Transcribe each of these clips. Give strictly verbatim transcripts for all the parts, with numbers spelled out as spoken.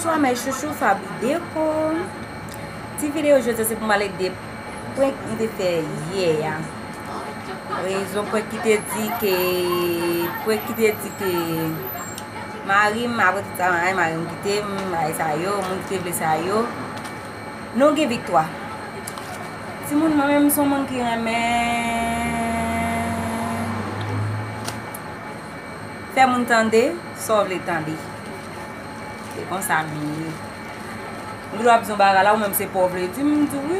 Bonsoir mes chouchous Faby Déco. Ti videyo jodi a se pou m pale de prank m te fè yè a. Rezon prank ki te di ke, prank ki te di ke mari m, apre tout sa, mari m kite m, bagay sa yo, moun ki te vle sa yo. Nou gen viktwa. Timoun, mwen menm m se yon moun ki renmen fè moun tande sa w vle tande. Se konsa m ye. M gen dwa ap di yon bagay la, ou menm se pa w vle di, m di wi.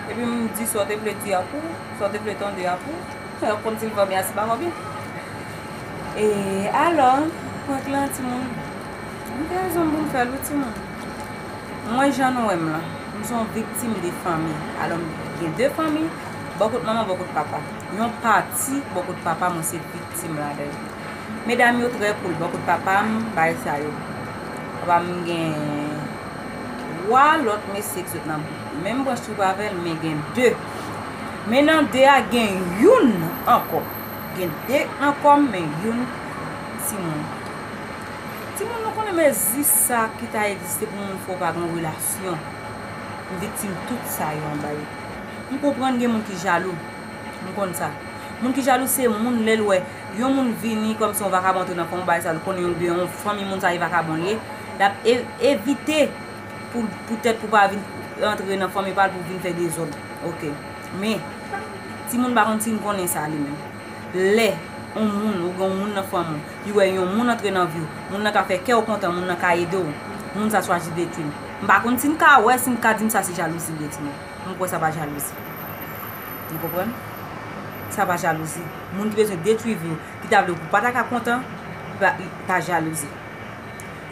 Epi m di sa w te vle di a pou ou, sa w te vle tande a pou ou. Kòmsi l fè byen, si pa fè byen. E alò, prank lan, timoun. M gen rezon pou m fè l wi, timoun. Mwen, jan nou wè m lan, m se yon viktim de fanmi. Alò, m gen de fanmi, bò kot manman, bò kot papa. Yon pati bò kot papa, mwen se viktim ladan yo. Medam yo trè koul, bò kot papa m, bagay sa yo. Papa m gen twa lòt mesye ki sot nan menm branch twoup avè l, men gen de. Men nan de a, gen youn ankò. Gen de nan kò m, men youn timoun. Timoun, nou konnen mezi sa ki ta egziste pou moun fè w pa gen relasyon. M viktim tout sa yo anba yo. M konprann gen moun ki jalou. M konn sa. Moun ki jalou se moun lè l wè yon moun vini kòmsi yon vakabon antre nan fanmi w, bagay sa, l konnen yon, yon fanmi moun sa e vakabon l ye. L ap e- evite pou, poutèt pou pa vin antre nan fanmi pa l pou vin fè dezòd. Oke. Men, timoun pa konn si n konnen sa li menm. Lè yon moun, ou gen yon moun nan fanmi w, li wè yon moun antre nan vi w, moun nan ka fè kè w kontan, moun nan ka ede w, moun sa chwazi detwi l. M pa konn si n ka wè, si n ka di m sa se jalouzi li ye, timoun. M kwè sa pa jalouzi. Ou konprann? Sa pa jalouzi. Moun ki bezwen detwi vi w, ki ta vle w pou pa ta ka kontan, pa, pa jalouzi.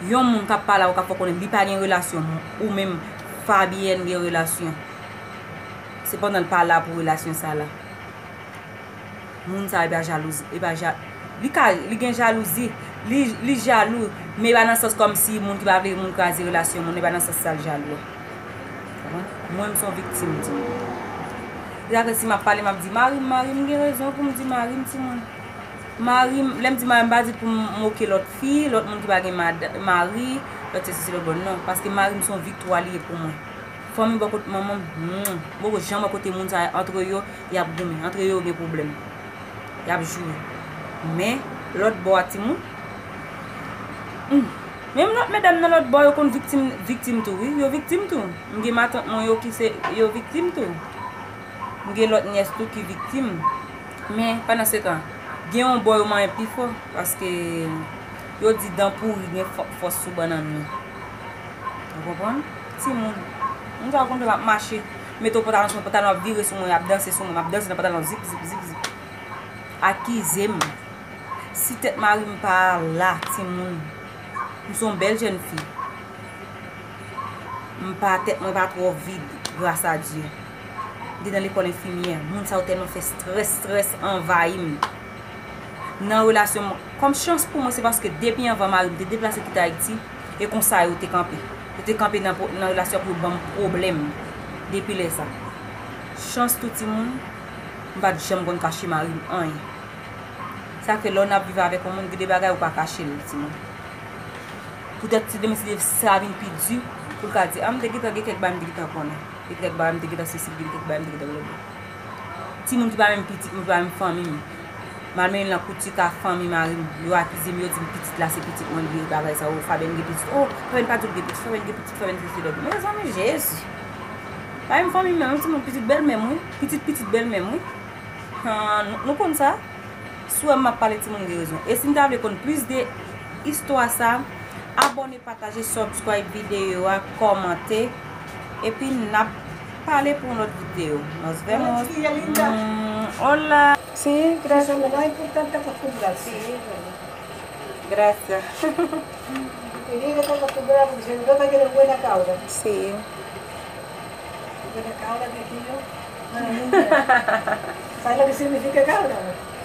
Yon moun k ap pale avè w, k ap fè w konnen li pa gen relasyon, ou menm Fabienne gen relasyon. Sepandan, l pa la pou relasyon sa la. Moun sa e pa jalouzi, e pa ja-, li ka, li gen jalouzi, li, li jalou, men e pa nan sans kòmsi moun ki pa vle moun kraze relasyon moun, e pa nan sans sa l jalou a. Konprann? Mwen, m se yon viktim, timoun. Se sa ke si m ap pale, m ap di mari m, mari m, m gen rezon pou m di mari m, timoun. Mari m, lè m di mari m, m pa di pou m moke lòt fi, lòt moun ki pa gen mad-, mari, lòt sesi, lòt bòn, non. Paske mari m se yon viktwa li ye pou mwen. Fanmi bò kot manman m, hmm, m poko janm wè kote moun sa yo, antre yo, y ap goumen, antre yo, yo gen pwoblèm. Y ap joure. Men, lòt bò a, timoun, hmm, menm lòt medam nan lòt bò, yo konn viktim, viktim tou, wi. Yo viktim tou. M gen matant mwen yo ki se, yo viktim tou. M gen lòt nyès tou ki viktim. Men, pandan se tan, gen yon bò yo manyen pi fò, paske yo di dan pouri gen fò-, fòs sou bannann li. Ou konprann? Timoun. Moun sa yo konn fè m ap mache, mete yon pantalon sou mwen, pantalon ap vire sou mwen, ap danse sou mwen, m ap danse nan pantalon, zip, zip, zip, zip. Akize m. Si tèt mari m pa la, timoun, m se yon bèl jèn fi. M pa, tèt mwen pa twò vid, gras a Dye. M te nan lekòl enfimyè. Moun sa yo tèlman fè strès, strès anvayi m. Nan relasyon m, kòm chans pou mwen, se paske depi anvan mari m te deplase kite Ayiti, e konsa yo te kanpe. Yo te kanpe nan pwo-, nan relasyon pou yo ban m pwoblèm. Depi lè sa. Chans tou, timoun, m pa t janm konn kache mari m anyen. Sa fè lè w ap viv avèk yon moun, gen de bagay ou pa kache l, timoun. Poutèt si demen si sa vin pi di, pou l ka di, a, m te gentan gen kèk bagay m te gentan konnen. Gen kèk bagay m te gentan sesi, gen kèk bagay m te gentan lòbò. Timoun ki pa menm pitit mwen, ki pa menm fanmi m. M al mennen l nan kouti ka fanmi mari m. Yo akize m, yo di m pitit la se pitit mwen li ye, bagay sa yo. Fabienne gen pitit. Oh, Fabienne pa di w gen pitit, Fabienne gen pitit, Fabienne sesi lòbò. Mezanmi, Jezi. Pa menm fanmi m menm, timoun pitit bèlmè m, wi. Pitit pitit bèlmè m, wi. Han, nou, nou konn sa. Si w wè m ap pale, timoun gen rezon. E si n ta vle konn plis de istwa sa, abòne, pataje, subscribe videyo a, kòmante, epi n ap pale pou yon lòt videyo. Nos vemos. Hola. Sí, gracias. Sí, gracias. Sí. Buena causa, ¿qué es lo que significa causa?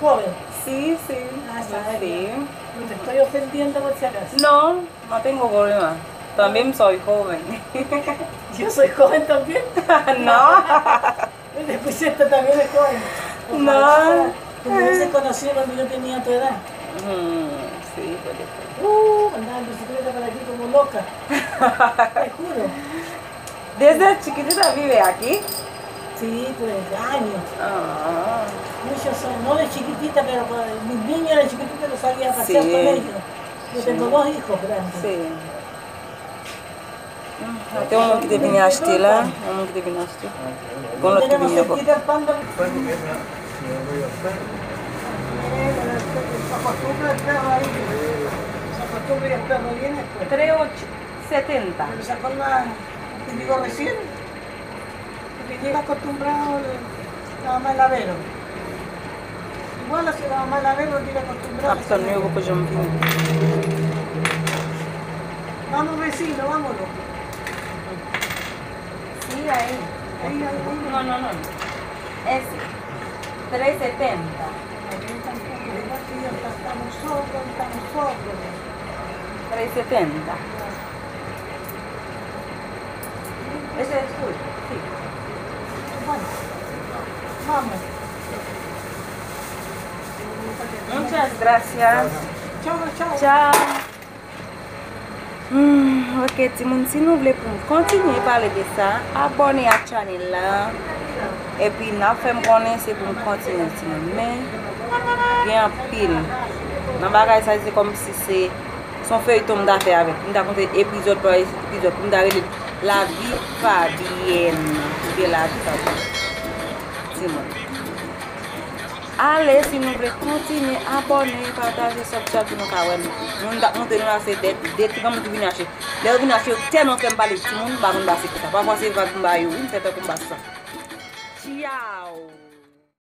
Joven. Sí, sí. Ah, está bien. No te estoy ofendiendo por si acaso. No, no tengo problema. También soy joven. Yo soy joven también. No. Después esto también es joven. No. Ojalá. Como se conocía cuando yo tenía tu edad. Mm. Sí, puede ser. Uh, andaba en bicicleta por aquí como loca. Te juro. Desde chiquitita vive aquí. Sí, tres años. Ah. Muchos son, no de chiquitita, pero con mis niños de chiquitita los salía a pasear con ellos. Yo tengo dos hijos grandes. Sí. Ah, gen yon moun ki te vin achte la. Yon moun ki te vin achte. Gon lòt ki vin ankò. Tres setenta. Te digo recién, te digo acostumbrado a Malavero. Igual a Malavero, te digo acostumbrado. Ap tann yo poko janm vini. Vamos vecino, vámonos. Sí, ahí. Ahí, ahí, ahí. No, no, no. Ese. Tres setenta. Estamos solos, estamos solos. Tres setenta. Ese es tuyo, sí. Bueno, vamos. Muchas gracias. Chao, chao. Chao. Hmm, ok, timoun, si nou vle pou m kontinye pale de sa, abòne ak chanèl la. Epi n ap fè m konnen se pou m kontinye, timoun. Men, gen anpil nan bagay sa, se kòmsi se, se yon feyton m ta fè avèk. M ta konte epizòd pa epizòd, pou m ta rele Lavi Fabienne. Oubyen Lavi Fabienne. Timoun. Ale, si nou vle kontinye, abòne, pataje, subscribe pou nou ka wè nou. Moun t ap montre nou la, se de, de ti granmoun ki vin achte. Lè yo vin achte, yo tèlman fè m pale timoun, m pa konn pase pou sa. Pafwa se vag m ba yo, wi, m fè tankou m pa sa. Tchaw!